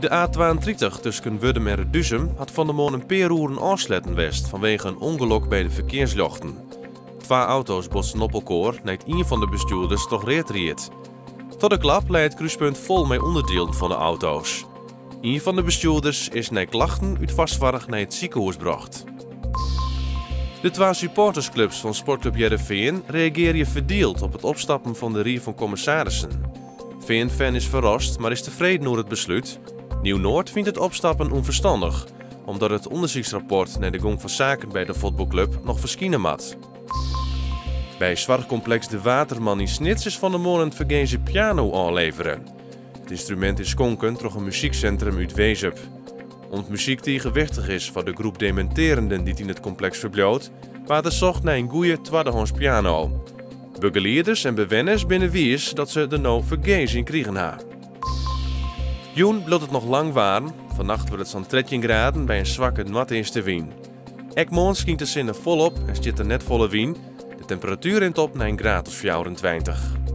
De A32 tusken Wurdum en Reduzum hat fan 'e moarn in pear oeren ôfsletten west fanwege in ûngelok by de ferkearsljochten. Twa auto's botsten op elkoar nei't ien fan de bestjoerders troch read ried. Troch de klap lei it krúspunt fol mei ûnderdielen fan de auto's. Ien fan de bestjoerders is nei klachten út foarsoarch nei it sikehûs brocht. De twa supportersklups fan Sportklup Hearrenfean reagearje ferdield op it opstappen fan de rie fan kommissarissen. Feanfan is ferrast, mar is tefreden oer it beslút. Nieuw Noord fynt it opstappen ûnferstannich, omdat it ûndersyksrapport nei de gong fan saken by de fuotbalklup noch ferskine moat. By soarchkompleks De Waterman yn Snits is fan 'e moarn in fergeze piano ôflevere. It ynstrumint is skonken troch in muzyksintrum út Wezep. Om't muzyk tige wichtich is foar de groep demintearenden dy't yn it kompleks ferbliuwt, waard der socht nei in goeie twaddehâns piano. Begelieders en bewenners binne wiis dat se der no fergees yn krigen ha. Jûn bliuwt it noch lang waarm, fannacht wurdt it sa'n 13 graden by in swakke noardeastewyn. Ek moarn skynt de sinne folop en stiet der net folle wyn. De temperatuer rint op nei in graad as 24.